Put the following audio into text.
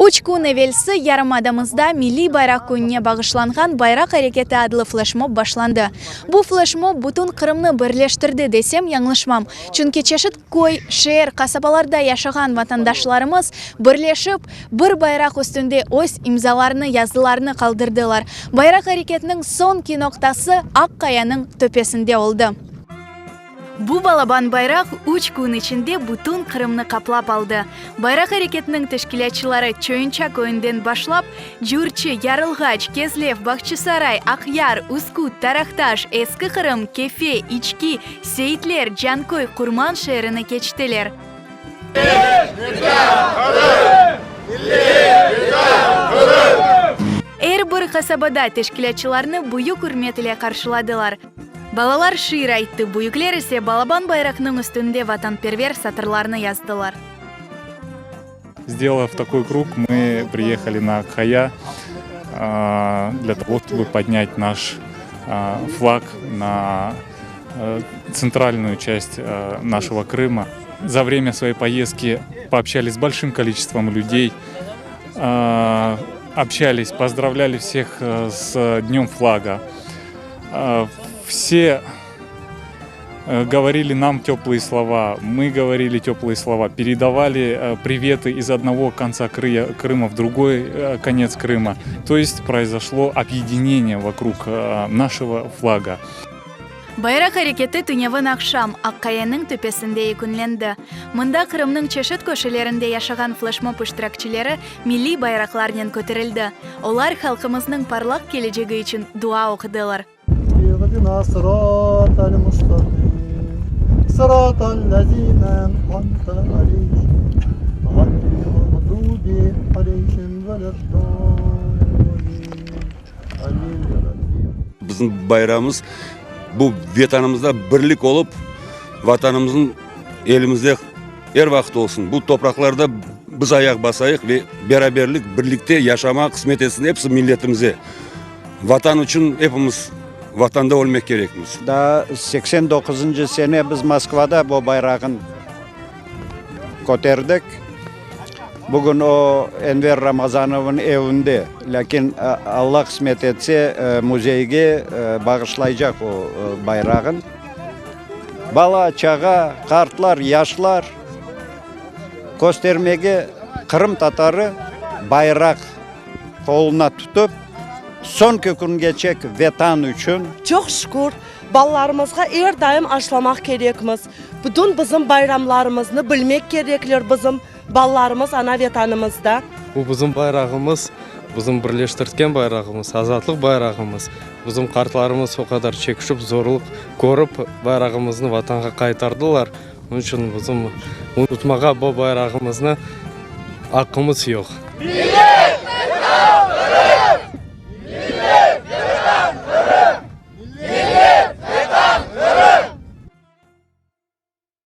Üç kün evelsi yarımadamızda Milliy bayraq kününe bağışlanğan Bayraq areketi adlı fleşmob başlandı. Bu fleşmob bütün Qırımnı birleştirdi desem yañlışmam. Çünki çeşit köy, şeer, qasabalarda yaşağan vatandaşlarımız birleşip, bir bayraq üstünde öz imzalarını, yazılarını qaldırdılar. Bayraq areketiniñ soñki noqtası Aq Qayanıñ töpesinde oldı. Bu balaban bayraq üç kün içinde bütün Qırımnı qaplap aldı. Bayraq areketiniñ teşkilâtçıları Çoyunça köyünden başlap, Cürçi, Yarılğaç, Kezlev, Bağçasaray, Aqyar, Üsküt, Taraqtaş, Eski Qırım, Kefe, İçki, Seyitler, Canköy, Qurman şeerini keçtiler. Er bir qasabada teşkilâtçılarnı büyük ürmet ile qarşıladılar. Balalar şiir ayttı, büyükler ise balaban bayraqnıñ üstünde vatanperver satırlarnı yazdılar. Sdelав такой круг, мы приехали на Aq-Qaya для того, чтобы поднять наш флаг на центральную часть нашего Крыма. За время своей поездки пообщались с большим количеством людей, общались, поздравляли всех с Днем флага. Все говорили нам теплые слова, мы говорили теплые слова, передавали приветы из одного конца Крыма в другой конец Крыма. То есть произошло объединение вокруг нашего флага. Bayraq areketi tünevin aqşam Aq-Qayanıñ töpesinde yekünlendi. Mında Qırımnıñ çeşit köşelerinde yaşağan fleşmob iştirakçileri milliy bayraqlarnen köterildi. Olar halqımıznıñ parlaq kelecegi içün dua oqudılar. İhdina sıratal mustaqim, sıratal lezine en'amte aleyhim, ğayril mağdubi aleyhim vele'd-dallin. Amin ya Rabbim. Bizim bayramımız bu Vetanımızda birlik olıp, Vatanımıznıñ elimizde er vaqıt olsun. Bu topraqlarda biz ayaq basayıq ve beraberlik, birlikte yaşamaq qısmet etsin episi milletimize. Vatan içün epimiz Vatanda ölmek kerekmiz. Daa 89-ncı sene biz Moskvada bu bayrağın köterdik. Bugün o Enver Ramazanovnıñ evinde, lâkin Alla qısmet etse, müzeyge bağışlaycaq o bayrağın. Bala, çağa, qartlar, yaşlar köstermege qırımtatarı bayraq qoluna tutıp, soñki küngeçek Vetan içün. Çoq şükür, balalarımızğa er daim aşlamaq kerekmiz. Bütün bizim bayramlarımıznı bilmek kerekler bizim balalarımız ana Vetanımızda. Bu bizim bayrağımız, bizim birleştirtken bayrağımız, azatlıq bayrağımız. Bizim qartlarımız o qadar çekişip, zorluq körip, bayrağımıznı Vatanğa qaytardılar. Onıñ içün bizim unutmağa bu bayrağımıznı aqqımız yoq.